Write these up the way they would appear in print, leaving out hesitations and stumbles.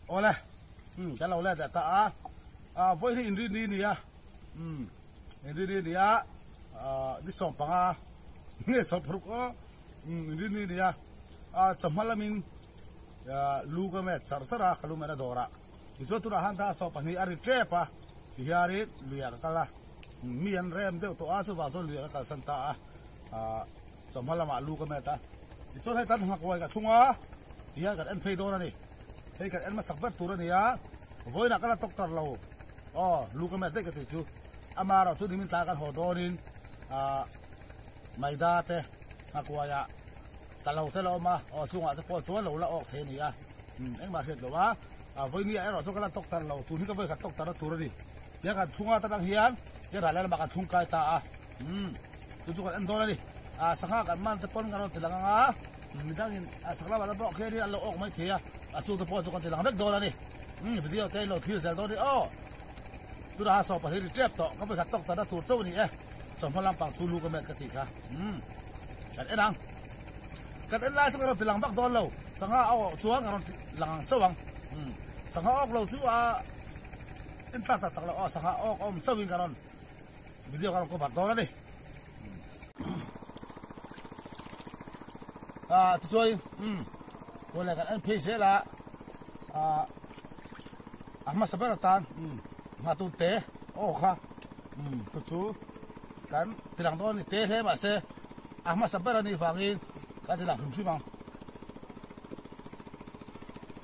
Awle, umm kan lo let leh ta a, ah vawi hi inrinni a ni a, umm inrinni a ni a, ah ni 15 nge 16 aw, umm inrinni a ni a, ah chawhma lamin ah lu ka met char char a ka lu mehna dawrah tichuan tunah khan dar 12 a ri tep a tihianin luiah ka kal a, mi an rem deuh tawh a chuvang chuan luiah ka kalsan ta a, ah chawhma lamah lu ka met a, tichuan hei tan nghakuai ka thlung a tihian kan en phei dawn a ni. Hei kan en hmasak ber tur a ni a, vawiinah ka la tawk tar lo aw, lu ka met daih ka tih chu. Amaherawh chu nimin tlai kan haw dawnin ah Maida te Nghakuaiah tla lo te la awm a, aw chungah te pawh chuan lo la awk thei a ni a, umm engmah hriat lo a, ah vawinia erawh chu ka la tawk tar lo, tun hi ka vawikhat tawk tarna tur a ni. Tiang kan thung a ta dang hian tiang ral lamah kan thung kai ta a, umm chu chu kan en dawn a ni. Ah sangha kan man te pawn kan rawn ti lang ang a. Midangin a chak lamah te pawh khianin an lo awk mai thei a, a chungte pawh chu kan ti lang vek dawn a ni. Umm video te in lo thlir zel dawn a ni aw. Tunah khan sawpa hi ri tep tawh, ka vawikhat tawk tana tur chauh a ni e. Chawhma lampang chu lu ka met ka tih kha. Umm kan en ang. Kan en lai chu ka rawn ti lang vak dawn lo, sangha a awh chuan ka rawn ti lang ang chauh ang. Umm sangha awk lo chu a en tlak tak tak lo aw, sangha awk awm chauhin ka rawn video ka rawn cover dawn a ni. Ah tichuan umm kawleh kan en phei zel a ah a hmasa ber atan umm nghah tur te aw kha umm chu chu kan ti lang dawn a ni te hle mahse a hmasa ber a nih vangin kan ti lang hrim hrim ang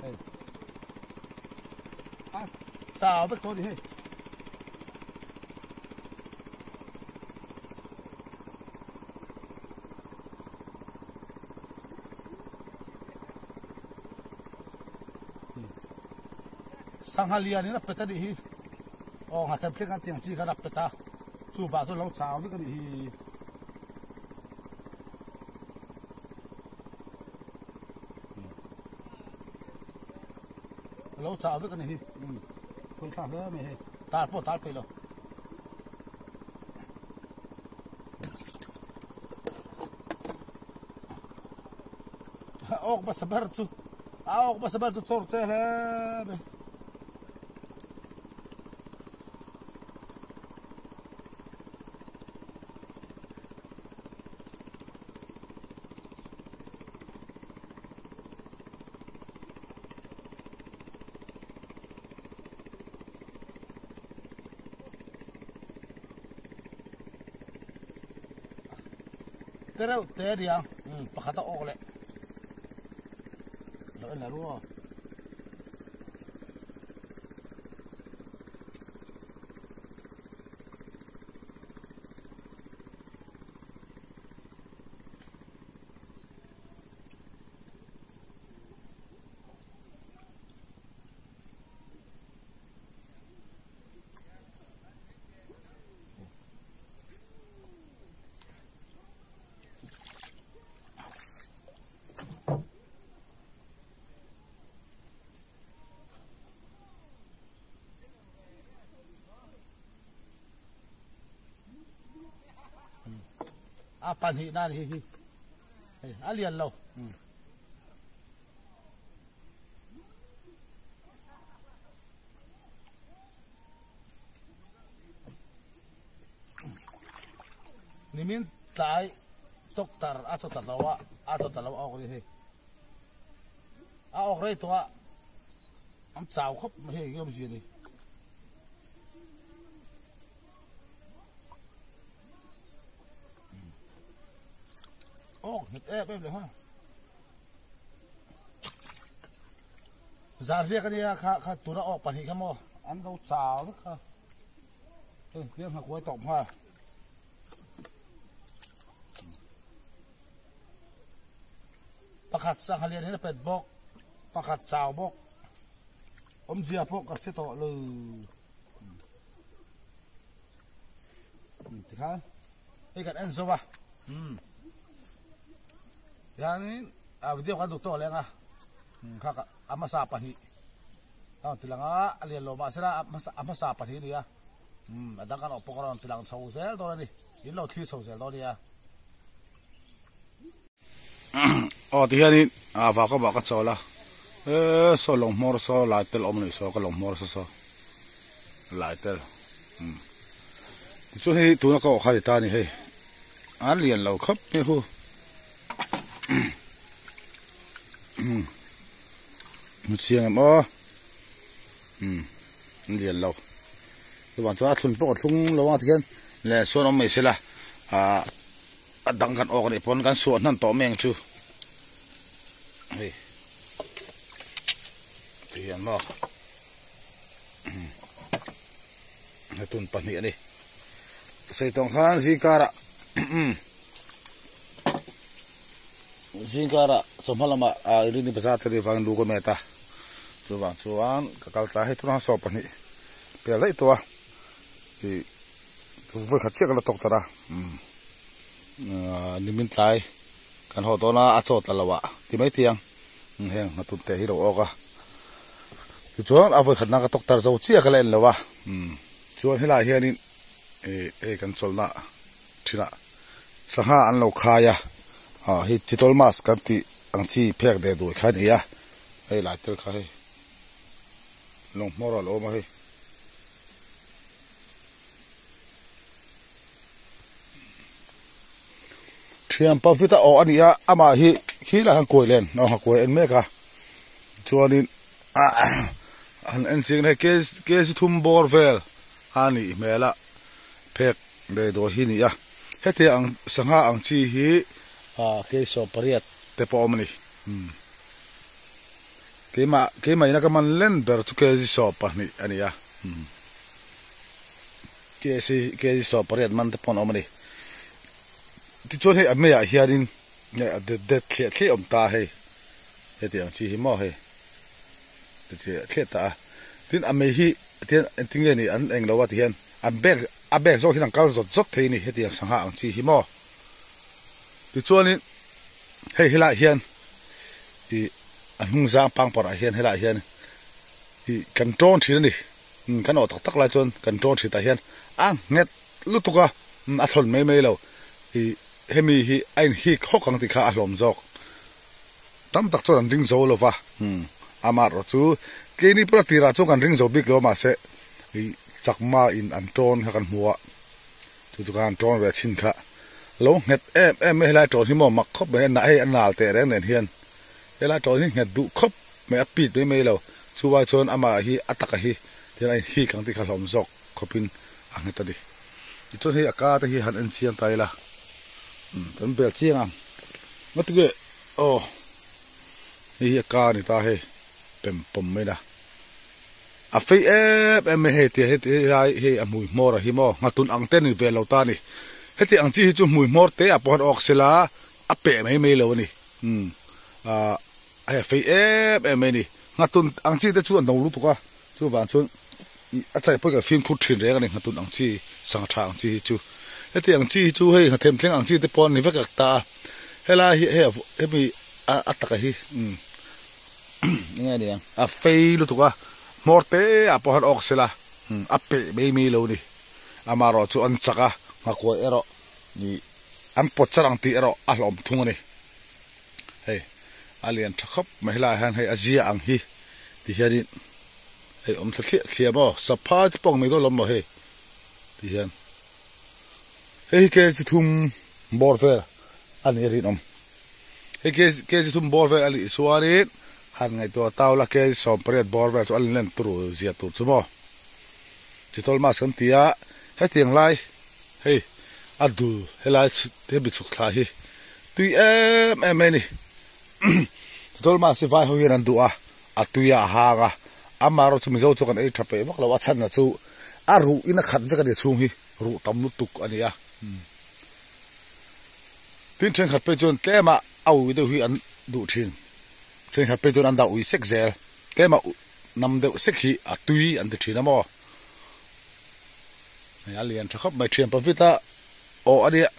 hei a chau vek tawh a ni hei. Sangha lian in a pet a nih hi aw nghathem thleng khan tiang chi khan a pet a chuvang chuan lo chau vek a nih hi. Lo chau vek a nih hi thui thlak hle mai hei tar pawh tar peih lo. Awk hmasa ber chu a awk hmasa ber chu chawr che hle mai. Te reuh te a nia umm pakhat a awk leh lo en la ru aw. A pahnih na ni hi hei a lian lo. Nimin tlai doctor a chaw ta lo a, a chaw ta lo a awk a ni hei. A awk rei tawh a, an chau khawp mai hei eng awmzia ni. Awk nghet em em leh nghal. Zan riak a nia kha kha tuna awk pahnih kha maw an lo chau vek kha hei hliam hna kuai tawp nghal pakhat sangha lian hian a pet bawk pakhat chau bawk awmzia pawh ka hre tawh lo tikhan hei kan en zo a umm hianin a video khan duh tawh leng a kha ka a hmasa pahnih a rawn ti lang a a lian lo mahse a hmasa a hmasa pahnih a ni a umm a dang kan awh pawh a rawn ti lang chho zel dawn a ni in lo thlir chho zel dawn a nia. Aw tihianin ah vau ka bah ka chawl a Eee saw lawng hmawr saw lai tel awm a nih saw ka lawng hmawr saw saw lai tel umm tichuan hei tuna ka awh kha a ni ta a ni hei a lian lo khawp mai hu umm hmu chiang em aw umm a lian lo chuvang chuan a thlun pawh a thlung lo ang tikhian leh sawn awm mai sela ahh a dang kan awk a nih pawn kan suah hnan tawh mai ang chu. Hei ti hian maw hetun pahnih a ni seitawng khan zingkarah zingkarah chawhma lamah ah Irini bazar te nih vangin lu ka met a chuvang chuan ka kal tlai hei tunah saw pahnih pel daih tawh a ih vawikhat chiah ka la tawk tar a nimin tlai. Kan haw dawn a, a chaw tla lo ah ti mai thei ang. Heng hnathun te hi lo awk a. Tichuan a vawi khatna ka tawk tar zo chiah ka la en lo a. Chuan helaiah hianin ih hei kan chawlhna thinah sangha an lo khai a. Ah hei chitol mask kan tih ang chi phek deh duai kha a ni a. Hei lai tel kha hei lawng hmawr a lo awm a hei. Thian pavit a awh a ni a amah hi khi lah hian kuai len a kuai en mek a chuanin han en chiang hei kg thum bawr vel a nih hmel a phek leh dawi hi a ni a hetiang ang sangha ang chi hi ah kg 18 te pawh a awm a ni keimah keimah ina ka man len ber chu kg 12 a ni a. Kc kg 18 man te pawh an awm a ni. Tichuan hei a meiah hianin hei a det det thliah thliah awm ta a hei heti ang chi hi maw hei ti thliah thliah ta a. Tin a mei hi tihian engtin nge ni an eng lo a tihian an bag a bag zawk hian an kal zawt zawt thei a ni heti ang sangha ang chi hi maw. Tichuanin hei helaiah hian ih a hnung zang pangparah hian helaiah hian ih kan tawn thin a ni. Kan awh tak tak lai chuan kan tawn thin tah hian a nghet lutuk a, a thlawn mai mai lo. Ih hemi hi a inhik hawk ang tih kha a hlawm zawk. Tam tak chuan an ring zo lo va, amaherawh chu keini pawh a tirah chuan kan ring zo bik lo a mahse ih chakma in an tawn kha kan hmu a, chu chu khan an tawn ve thin kha. Lo nghet em em mai helai tawn hi maw mak khawp mai a, hei a nal teh reng nen hian helai tawn hi nghet duh khawp mai a pit mai mai lo. Chuvai chuan amah hi a taka hi tihian a inhik ang tih kha hlawm zawk khawpin a nghet a ni. Tichuan hei a ka te hi han en chiang ta ila kan bel chiang ang. Ngatinge aw hei hi a ka a ni ta hei pem pawm mai na. A fei em em mai hei tia heti lai hei a hmui hmawr a hi maw nghatun ang te ni ve lo ta a ni. Heti ang chi hi chu hmui hmawr te ah pawh han awk sela a peh mai mai lo a ni. Umm ah. Hei a fei em em mai a ni. Nghatun ang chi te chu a no lutuk a, chuvang chuan ih a chai pawh hi kan fimkhur thin reng a ni nghatun ang chi, sangha tha ang chi hi chu. Heti ang chi hi chu hei nghathem thleng ang chi te pawh a ni vek a ta a, helai hi hei hemi a a taka hi umm eng nge a ni ang a fei lutuk a, hmawr te ah pawh han awk sela umm a peh mai mai lo a ni. Amaherawh chu an chak a, nghakuai erawh ih an pawt char ang tih erawh a hlawm thung a ni. Hei a lian tha khawp mai helaiah hian hei a zia ang hi ti hianin hei awm thla thliah thliah maw saphai te pawh ang mai dawn lo maw hei ti hian hei hi kg thum bawr vel a nih a rinawm hei kg thum bawr vel a nih chuanin han ngaihtuah tau la kg 18 bawr vel chu a len turu zia tur chu maw chitawl mask kan ti a hetiang lai hei a dul helai hemi chhuk thla hi. Tui em em mai a ni. Chutawlh mahse vai ho hian an duh a, a tui a, a hang a. Amaherawh chu Mizo chu kan ei tha peih vak lo, a chhanna chu a ruh in a khat vek a ni chhung hi, ruh tam lutuk a ni a. Tin thenkhat phei chuan tlema a ui deuh hi an duh thin, thenkhat phei chuan an dah ui sek zel, tlema nam deuh sek hi a tui an ti thin a maw. Hei a lian tha khawp mai thian pavit a aw a nia.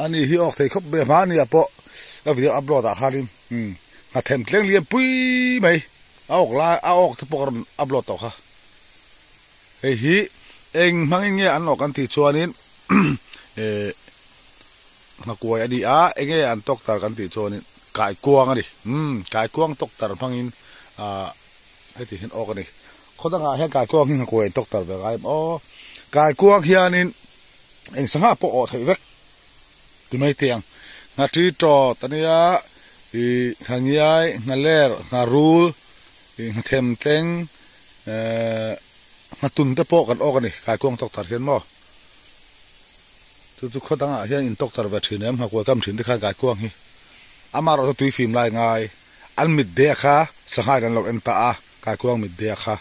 Ani hi awk thei khawp mai a hmani ah pawh ka video upload ah khanin umm hnathem tleng lian pui mai a awk lai a awk te pawh ka rawn upload tawh kha. Hei hi eng hmangin nge an awk an tih chuanin eh nghakuai a ni a eng nge an tawk tar kan tih chuanin. Kaikuang a ni. Umm kaikuang tawktar hmangin ah heti hian awk a ni. Khaw dangah hian kaikuang hi nghakuai an tawktar ve ngai em aw. Kaikuang hianin eng sangha pawh awh theih vek ti mai teh ang. Nghaṭi tawt a nia ih nghangiai, nghaler, ngharul, ih nghathem tleng eh nghatun te pawh kan awk a ni kaikuang tawktar hian maw. Chu chu khaw dangah hian in tawktar ve thin em nghakuai kam thin te khan kaikuang hi. Amaherawhchu tui fim lai ngai an mit deh kha sangha in an lo en ta a, kaikuang mit deh kha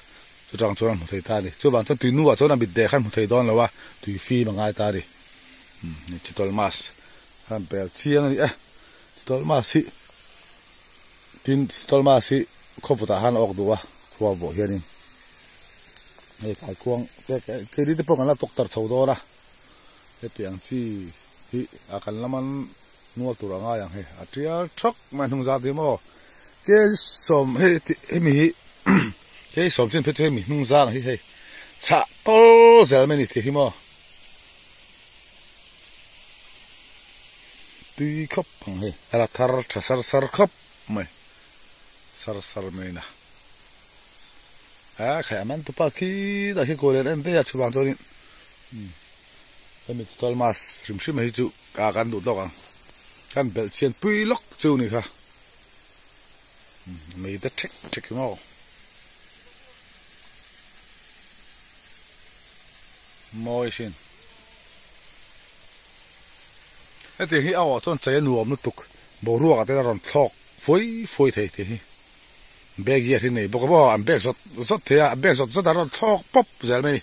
chutang chuan an hmu thei ta a ni. Chuvang chuan tui nuah chuan a mit deh kha an hmu thei dawn lo a, tui fim a ngai ta a ni. Umm chitawlh mas a rawn pel chiang a ni e. Chitawlh mas hi tin chitawlh mas hi khawvutah khan a awk duh a, khua vuah hianin hei kaikuang te keini te pawh kan la tawktar chho dawn a, hetiang chi hi a kan la man. Nual tur a ngai ang hei a tial thak mai hnung zat hi maw ke sawm hei hemi hi ke sawm chin phei chu hemi hnung zang hi hei chhah tawl zel mai a ni tih hi maw tui khawp ang hei a la thar tha sar sar khawp mai sar sar mai na a khai a man tupa khi dah khi kawi len en daih a chuvang chuanin hemi chu tawlh mas hrim hrim hi chu. Ka kan duh tawk ang. Kan belh chhian pui lawk chu ni kha. Mei te thek thek hi maw. Mawi sin. Hetiang hi a awh chuan chei a nuam lutuk. Boruak ah te a rawn thlawk fui fui thei tih hi. Bag hi a hri nei bawk a maw. An bag zawt zawt thei a, an bag zawt zawt a rawn thlawk pawp zel mai.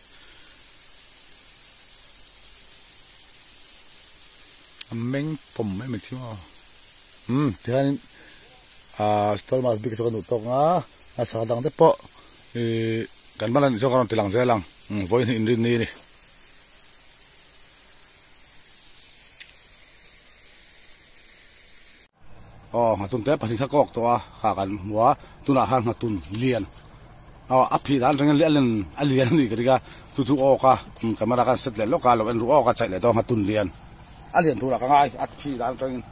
A meng pawm mai mai thing a umm tihianin ahh stall mas bik chu ka duh tawk ang a sangha dang te pawh ihh kan hman anih chuan ka rawn ti lang zel ang vawiin hi inrinni a ni. Aw nghatun te pahnih kha ka awk tawh a kha kan hmu a tunah khan nghatun lian aw a phih dan atangin a len a lian a nih ka ring a chu chu awk a camera khan set leh lawk a lo en ruh awk a chaih leh dawn nghatun lian a lian turah ka ngai a phih dan atangin.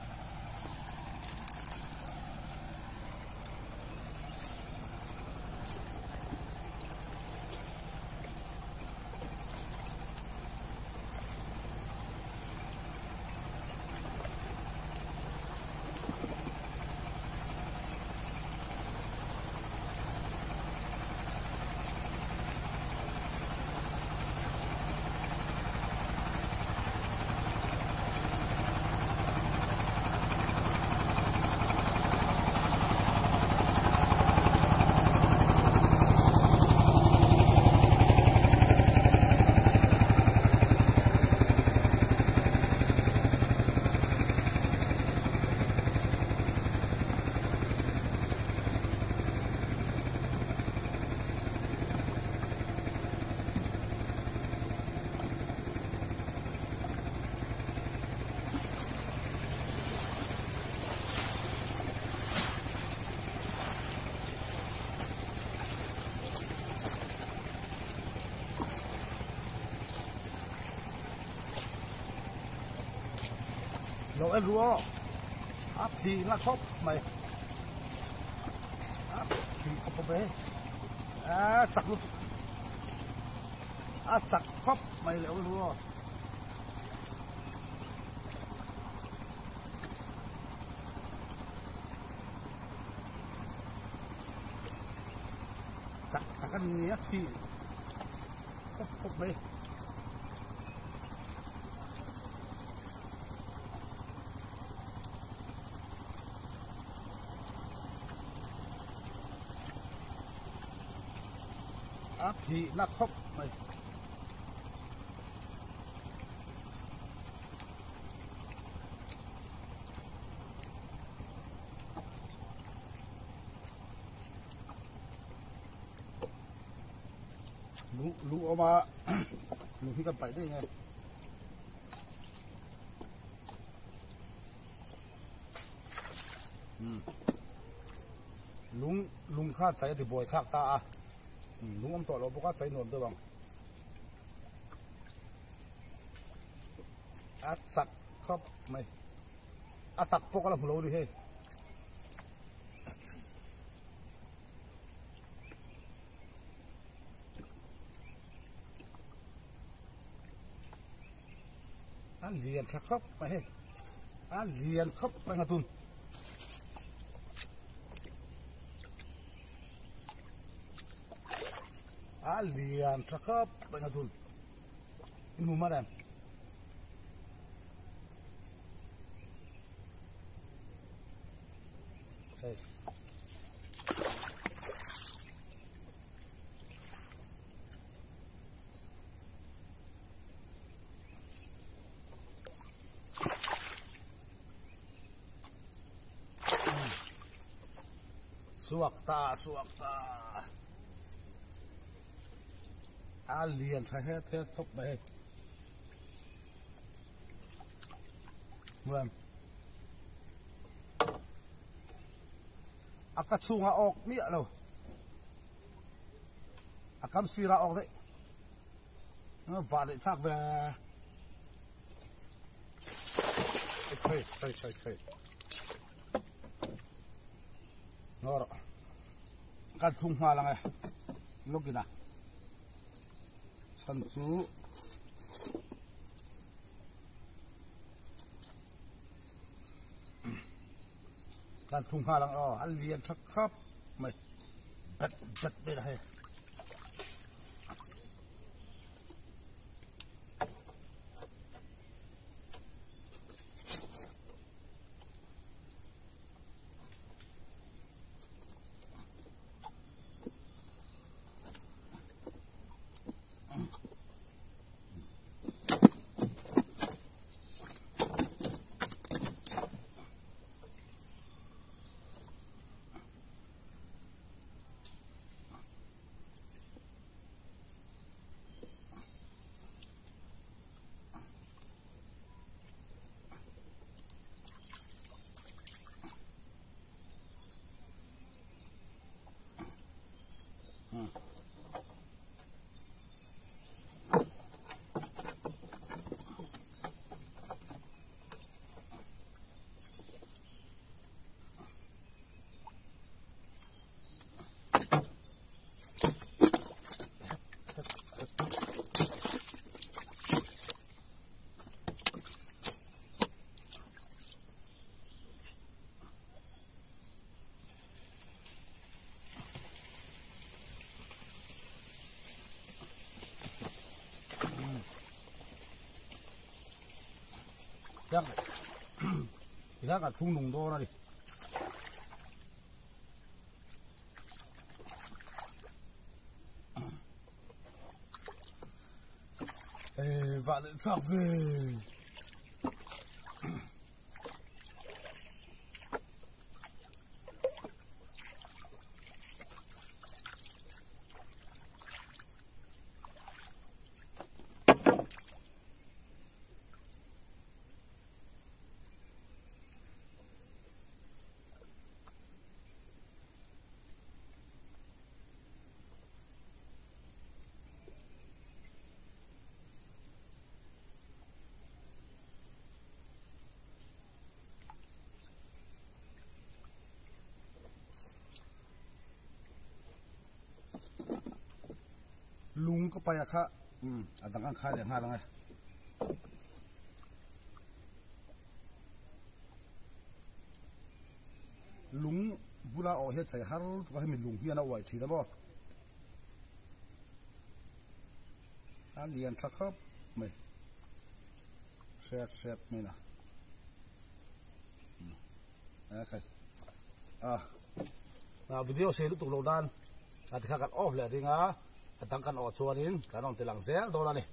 Lo en ru aw a phih la khawp mai a phih khawp khawp mai a chak lutuk a chak khawp mai lo en ru aw. Chak tak a ni a phih khawp khawp mai. A phih na khawp mai. Lung lung awm a lung hi kan paih daih nge. Lung lung kha chai a ti buai thlak ta a lung awm tawh lo bawk a chai nuam deuh ang. A chak khawp mai. A tak pawh ka la hmu lo a ni hei. lian tha khawp mai hei a lian khawp mai nghatun. A lian tha khawp mai nghatun. In hmu mar em? Hei. Suak ta, suak ta. A lian tha het het khawp mai hei. Hmuam. A ka chhunga awk miah lo. A kam sira awk daih. Vah leh thlak ve. Khei khei khei khei. Ngawr. Kan thung nghal ang e. Login a. Chhan chu kan thung nghal ang aw. A lian tha khap mai. Bet bet mai la hei. Tihian kan thlung nung dawn a ni. Vah leh thlak ve. Lung ka paih a kha a dang an khai leh nghal ang e. Lung bula awh hian chei har lutuk a hemi lung hian a uai thin a maw. A lian tha khawp mai. Hret hret mai na. Okay. Ah. Na video sei lutuk lo dan. A tikha kan off leh ring a. A dang kan awh chuanin kan rawn ti lang zel dawn a ni.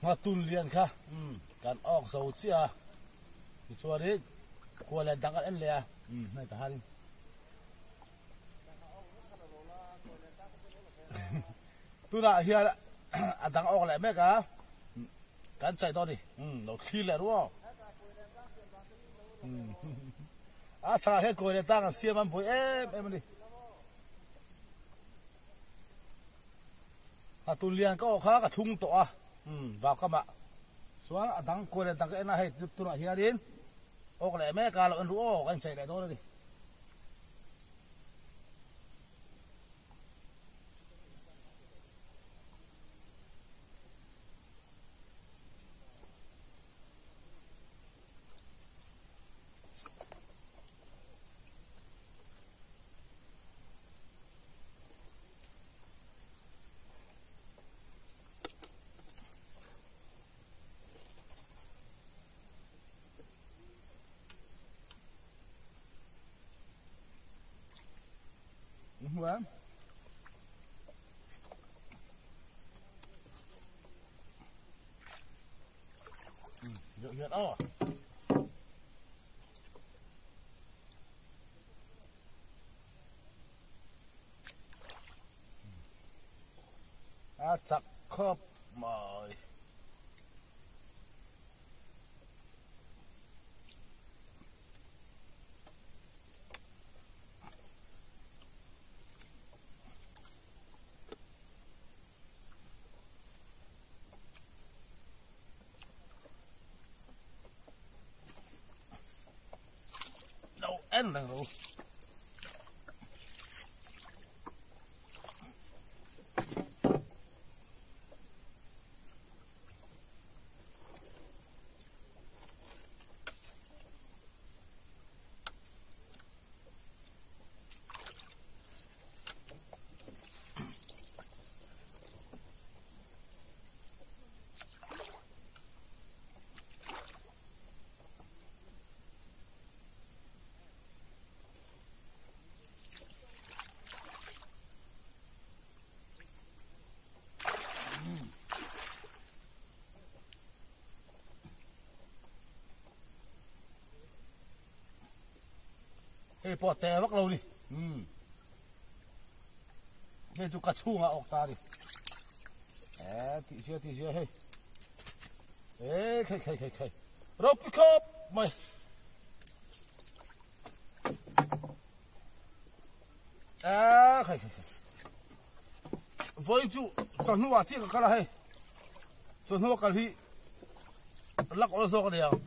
Nghatun lian kha kan awk zo chiah a, tichuanin kua leh dang kan en leh a, hei tah hianin tunah hian a dang awk leh mek a, kan chai dawn a ni, lo thlir leh ruh aw. A chhakah hian kawi leh tang an siam an buai em em a ni. A tun lian ka awh kha ka thlung tawh a, umm vaukamah chuan a dang kual leh dang ka en a, hei tunah hianin awk leh mek a lo en ruh aw ka inchei leh dawn a ni. Hmuh a hian aw. A chak khawp mai. Lo en reng ro. Hei pawh te vak lo ni. Umm. Hei chu ka chhungah awk ta a ni. Eh tih zia tih zia hei. Eh khei khei khei khei. Ropui khawp mai. Eh khei khei khei. Vawiin chu chawhnuah chiah ka kal a hei. Chawhnuah kal hi lak awl zawk a ni ang.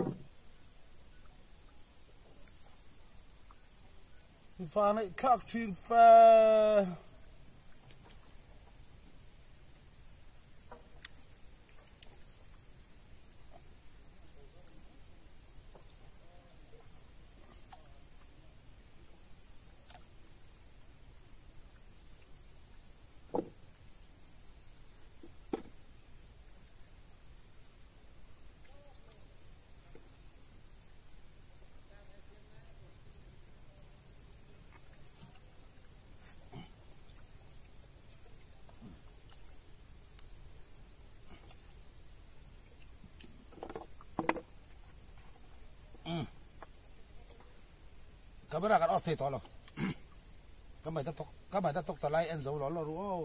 Fa neih thlak thin fe. Camera kan off thei tawh lo. Ka mai ta tok ka mai ta tok ta lai en zo lo lo ru aw.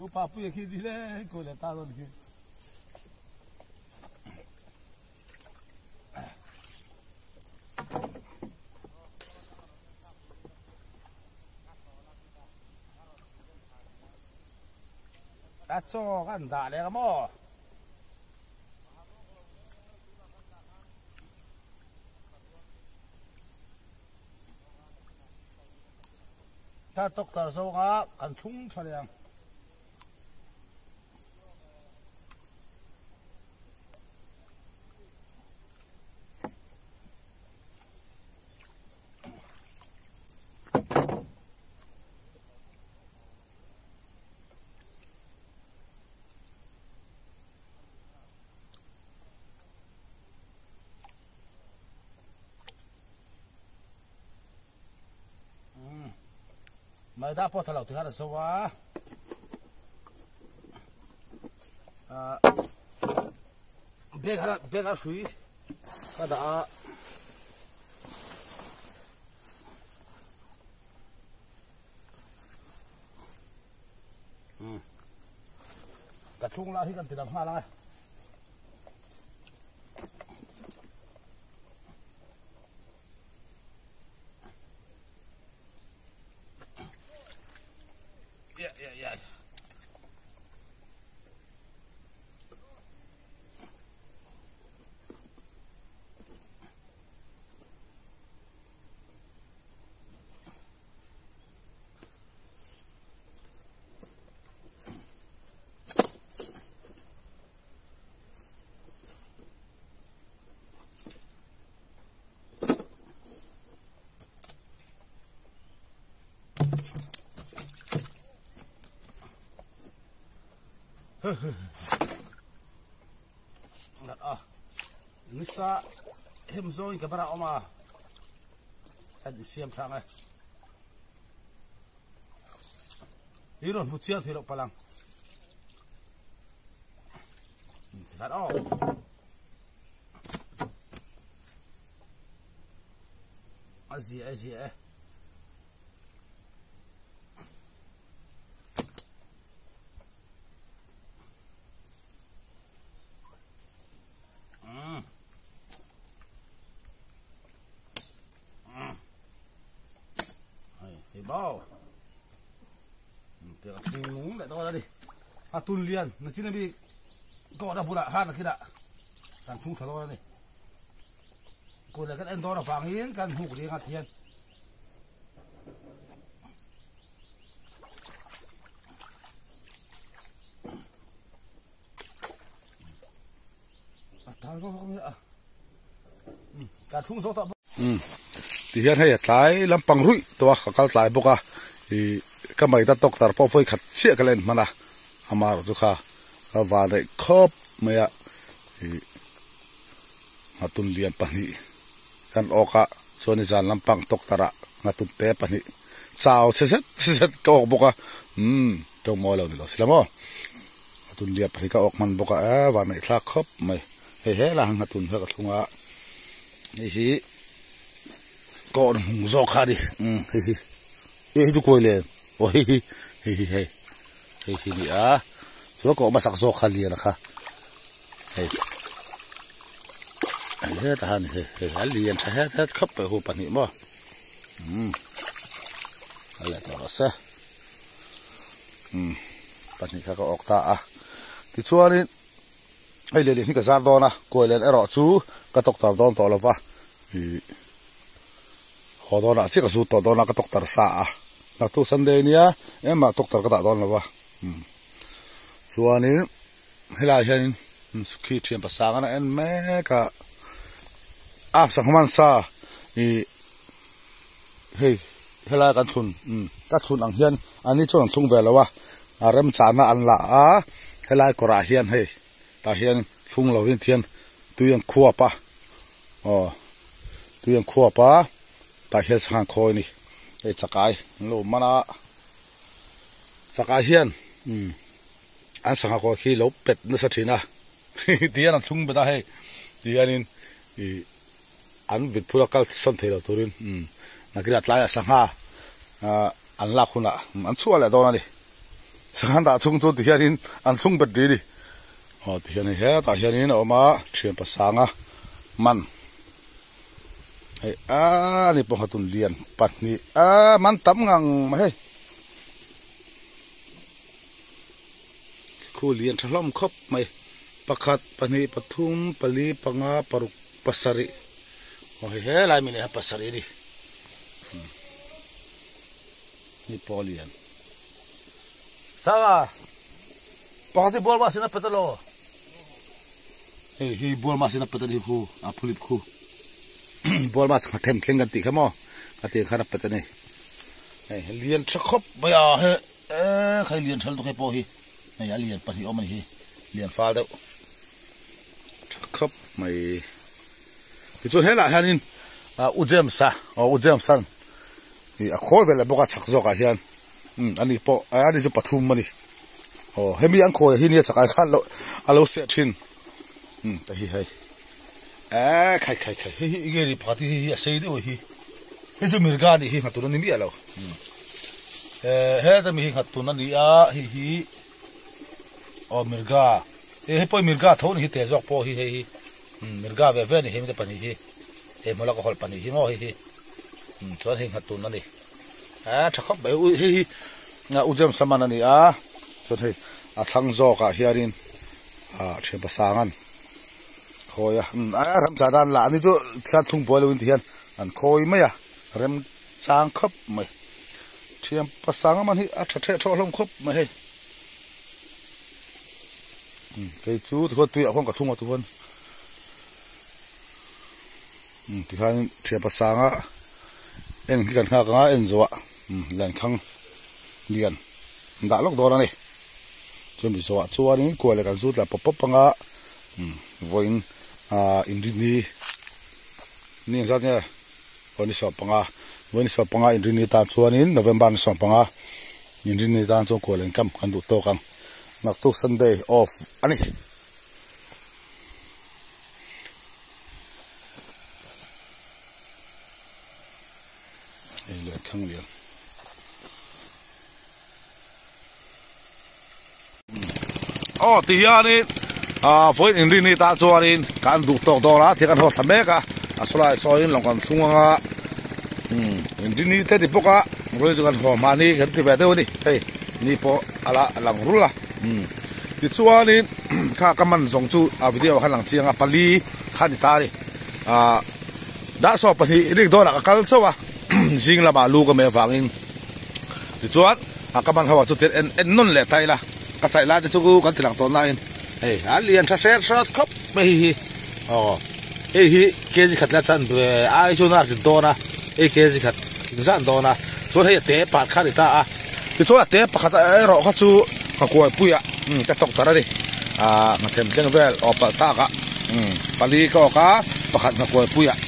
U Papuia khi ni le kawi leh ta dawn khi. A chaw kan dah leh ka maw. Ta doctor zawnga kan thlung tha leh ang. Maida pawh tha lo ti khan a zo a. Bag a bag a hrui ka dah a. Ka thlung lai hi kan ti dang nghal ang e. Yeah, yeah, yeah. Ngat a nisa hem zawngin camera a awm a kan insiam thlang e i rawn hmu chiang thei loh palang tikhat aw a zia e zia e Hei bao tiang a thing nung leh dawn a ni a tun lian nachin ami kawhna bulah khan a kinah kan thung tha dawn a ni kut leh kan en dawn avangin kan huk ring a thian Ti hian hei a tlai lampang ruih tawh a ka kal tlai bawk a ih ka maida tawk tar pawh vawi khat chiah ka la en hman a ama erawh chu kha ka van reh khawp mai a ih nghatun lian pahnih kan awk a chuan i zan lampang tawk tarah nghatun te pahnih chau che zet zet ka awk bawk a umm tawngmawi lo ni lo si la maw. Nghatun lian pahnih ka awk hman bawk a e van neih thlak khawp mai hei he lah nghatun kha ka thlung a hei hi kawn hmung zawk kha a ni umm hei hi hei hi chu kawi len aw hei hi hei hi hei hei hi a ni a chuan kawh hmasak zawk kha lian a kha hei hei hetah hian hei hei a lian tha het het khawp mai hu pahnih maw umm a leh tawh rawh se. Umm pahnih kha ka awk ta a tichuanin hei leh leh hi ka zar dawn a kuai len erawh chu ka tawk tar dawn tawh lova ih haw dawnah chiah ka zut tawh dawn a ka tawk tar sa a naktuk sunday nia engmah tawk tar ka dah dawn lova umm chuanin helaiah hianin khi thian pasang a en mek a a sangha mansa ih. Hei helai kan thlun umm ka thlun ang hian an ni chuan an thlung ve lo a a remchahna an la a helai kawrah hian hei tah hian thlung lo in thian tui an khuap a aw tui an khuap a tah hian sangha an khawi a ni hei chakai an lo man a chakai hian umm an sangha kawr khi lo pet nasa thin a ti hian an thlung bet a hei ti hianin ih. An vit phur a kal sawn thei lo turin nakinah tlaiah sangha an lak hunah an chhuah leh dawn a ni. Sangha dah chhung chu tihianin an thlung bet rih a ni. Aw tihian hei hetah hianin a awm a thian pasanga man hei a ni pawh kha tun lian pahnih a man tam ngang mai hei. Khu lian tha hlawm khawp mai pakhat pahnih pathum pali panga paruk pasarih aw hei helai mi leh pasarih a ni ni pawh lian sanga pakhat hi bual mahse na pet alo hei hi bual mahse na pet a ni khu a phulip khu bual mahse kha them thleng kan tih kha maw ka tih khan a pet a ni hei lian tha khawp mai a he. Eee khai lian ṭhal dawk he pawh hi hei a lian pahnih awm a ni hi lian fal deuh ṭha khawp mai tichuan helaiah hianin ah u James-a aw u James-a'n ih a khawi vel leh bawk a chhak zawkah hian. Ani pawh ani chu pathum a ni. Aw hemi an khawi hi nia chakai khan lo a lo seh thin. Umm ta hi hei. Eee khai khai khai hei hi enge ni pakhat hi hei hi a sei deuh hi. Hei chu mirga a nih hi nghatun a ni miah lo. Umm eh heta mi hi nghatun a ni a hei hi aw mirga eh hei pawh hi mirga tho a ni hi te zawk pawh hi hei hi umm mirga ve ve a ni hei mite pahnih hi hei hmawlh a ka hawlh pahnih hi maw hei hi umm chuan hei nghatun a ni. A tha khawp mai ui hei hi u James a man a ni a chuan hei a thlang zawkah hianin ah thian pasangan khawi a umm a ram chah dan lah ni chu thlan thung buai loin ti hian an khawi mai a rem chang khawp mai thian pasanga man hi a tha theh thawh hlawm khawp mai hei umm kei chu tikhuan tuiah khuan ka thung a tikhuan umm tikhanin thian pasanga en khi kan nghak anga en zawh ah lenkhang lian an dah lawk dawn a ni chumi zawh ah chuanin kua leh kan zut lah pawp pawp anga vawiin ah inrini ni engzat nge aw ni 15 vawiin ni 15 inrini tan chuanin November ni 15 inrini tan chuan kua leh income kan duh tawk ang naktuk Sunday off a ni. Hei leh thlang lian aw ti hianin ah vawiin inrin ni tah chuanin kan duh tawk dawn a thil kan haw thla mek a a sawlai sawiin lawng kan thlung anga umm inrin ni te ni bawk a vawiin chu kan haw mahni kan ti ve deuh a ni hei ni pawh a la lang rul a umm tichuanin kha ka man zawng chu a video ah khan lang chiang a pali kha a ni ta a ni ah. Dar 12 rik dawnah ka kal chauh a, zing lamah lu ka meh avangin tichuan a ka man ho ah chu tir en en nawn leh ta ila, ka chaih lai te chu kan ti lang tawh nain hei a lian tha hret hret khawp mai hei hi aw hei hi kg khat leh a chan ve ai chuan a rit dawn a, hei kg khat thing zan dawn a, chuan hei a te part kha a ni ta a, tichuan a te pakhat erawh kha chu ka kuaipuiah ka tawk tar a ni. Ahh hnathlen tleng vel aw palh tak a umm pali ka awk a pakhat hnakuai pui ah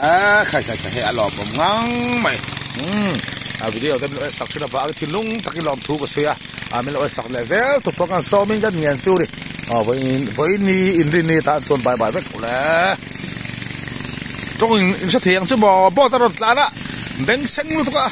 eee khai khai khai hei a lawmawm ngang mai umm a video te min lo en sak thin avangin thinlung takin lawmthu ka sawi a ah min lo en sak leh zel tur pawh kan sawmin kan ngen chu ni aw vawiin vawiin inrin ni tan chuan bye bye vek ule tawng in hre thei ang chu maw boat a rawn tlan a beng seng lutuk a.